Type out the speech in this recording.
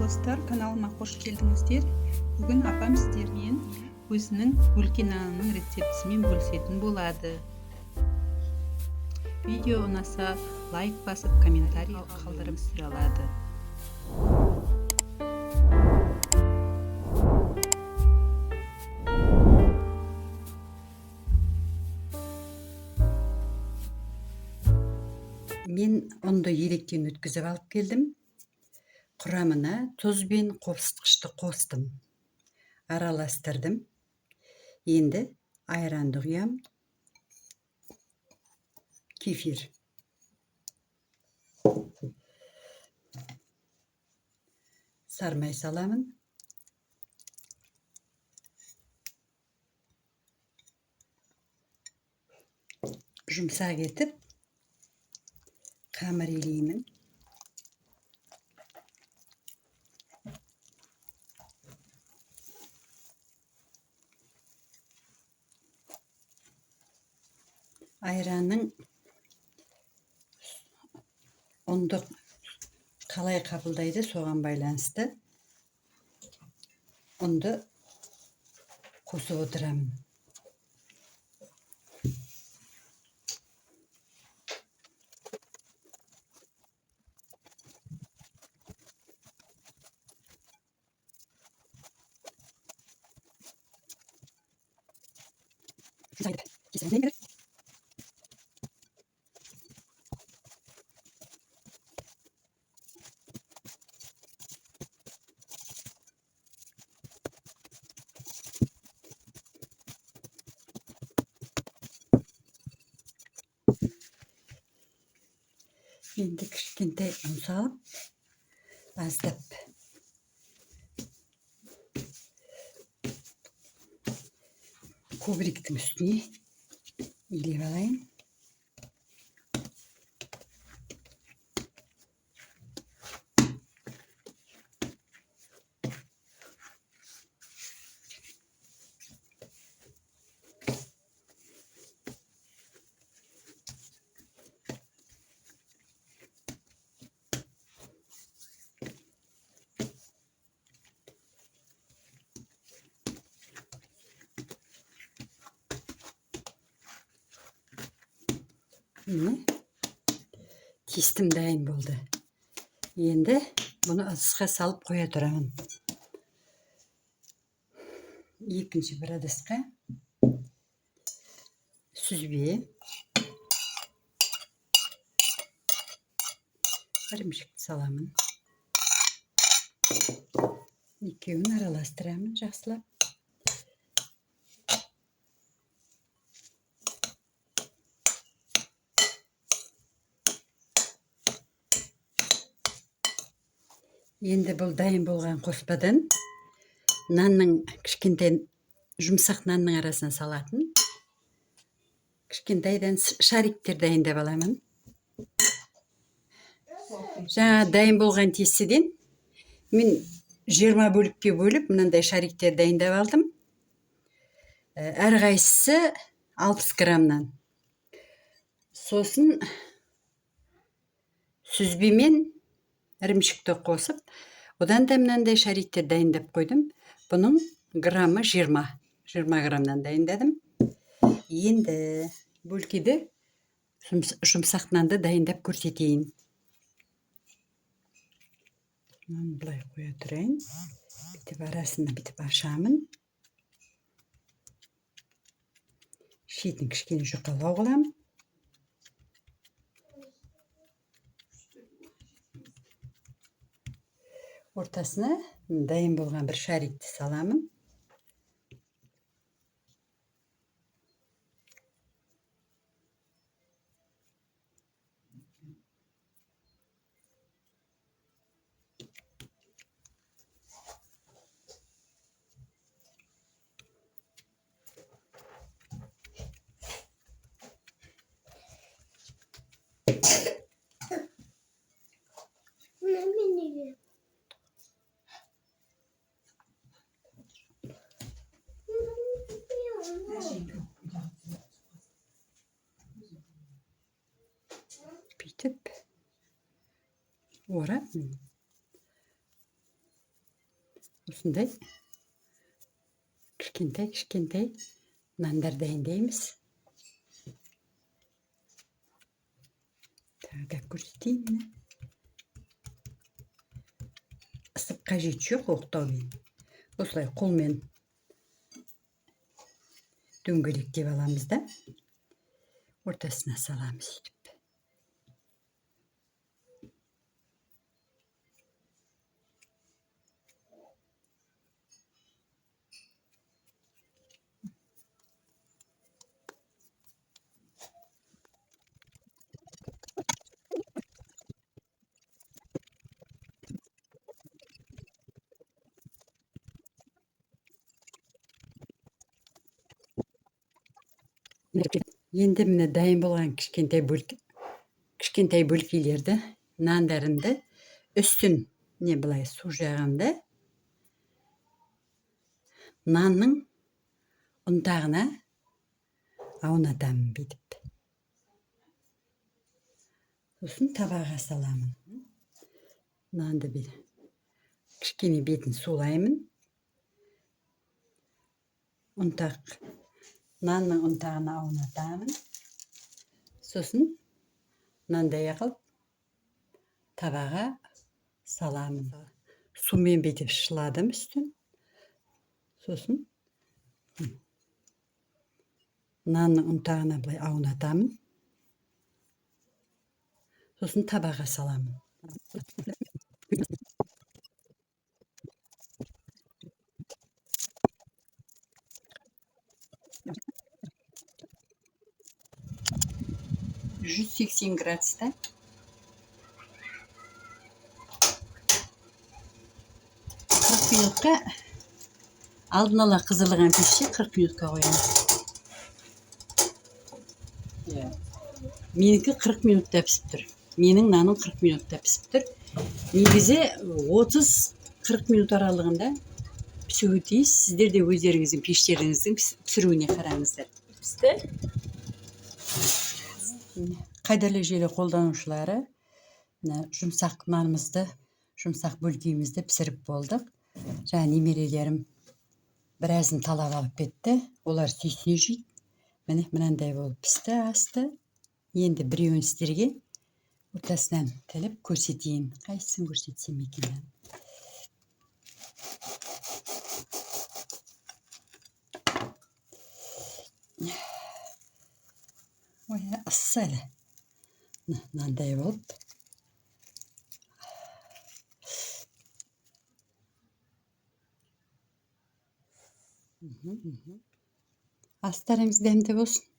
Достар, каналыма қош келдіңіздер. Бүгін апам сіздермен өзінің бөлке нанының рецептісімен бөлісетін болады. Видео ұнаса, лайк басып, комментарий қалдырып сұралады. Мен ұнды електен өткізіп алып келдім. Құрамына тұз бен қопсытқышты қостым. Араластырдым. Енді айранды құям. Кефир. Сармай саламын. Жұмсақ етіп қамыр илеймін. Айранның ұнды қалай қабылдайды, соған байланысты ұнды қосып отырамын. Енді кішкентай ұн салып, аздап ковриктің үстіне илеп алайын. Міне, тестім дайын болды. Енді бұны ыдысқа салып қоя тұрамын. Екінші бір ыдысқа сүзбе, ірімшікті саламын. Екеуін араластырамын жақсылап. Енді бұл дайын болған қоспадан нанның кішкентай жұмсақ нанның арасына салатын кішкентайдан шариктер дайындап аламын. Жаңа дайын болған тестеден мен 20 бөлікке бөліп мынандай шариктер дайындап алдым. Әрқайсысы 60 граммнан. Сосын сүзбемен ірімшікті қосып, одан да мынандай шариктер дайындап қойдым. Бұның граммы 20 граммнан дайындадым. Енді бөлкеді жұмсақ нанды дайындап көрсетейін. Мынаны былай қоя тұрайын. Бүйтіп арасына бүйтіп ашамын. Шетін кішкене жұқалау қыламын. Ортасына дайын болған бір шарикті саламын. Бүйтіп орап Осындай кішкентай кішкентай нандар дайындаймыз. Тағы да көрсетейін, міне. Ысып қажеті жоқ оқтаумен. Осылай қолмен дөңгелектеп аламыз да ортасына саламыз сөйтіп. Енді міне дайын болған кішкентай бөлкелерді, нандарымды үстін не былай су жағамда нанның ұнтағына аунатамын бүйтіп. Сосын табаға саламын. Нанды кішкене бетін сулаймын. Ұнтақ нанның ұнтағына аунатамын. Сосын мынандай қылып табаға саламын. Сумен бүйтіп шыладым үстін. Сосын нанның ұнтағына былай аунатамын. Сосын табаға саламын. 180 градуста 40 минутқа алдын ала қыздырылған пеште 40 минутқа қоямыз. Менікі 40 минутта пісіп тұр. Менің наным 40 минутта пісіп тұр. Негізі 30-40 минут аралығында пісуі тиіс. Сіздер де өздеріңіздің пештеріңіздің пісіруіне қараңыздар. Пісті. Қадірлі желі қолданушылары, мына жұмсақ нанымызды, жұмсақ бөлкемізді пісіріп болдық. Жаңа немерелерім біразын талап алып кетті. Олар сүйсіне жейді. Міне мынандай болып пісті асты. Енді біреуін сіздерге ортасынан тіліп көрсетейін. Қайсысын көрсетсем екен? Ой, ыссы әлі. Мынандай болып. Астарыңыз дәмді болсын.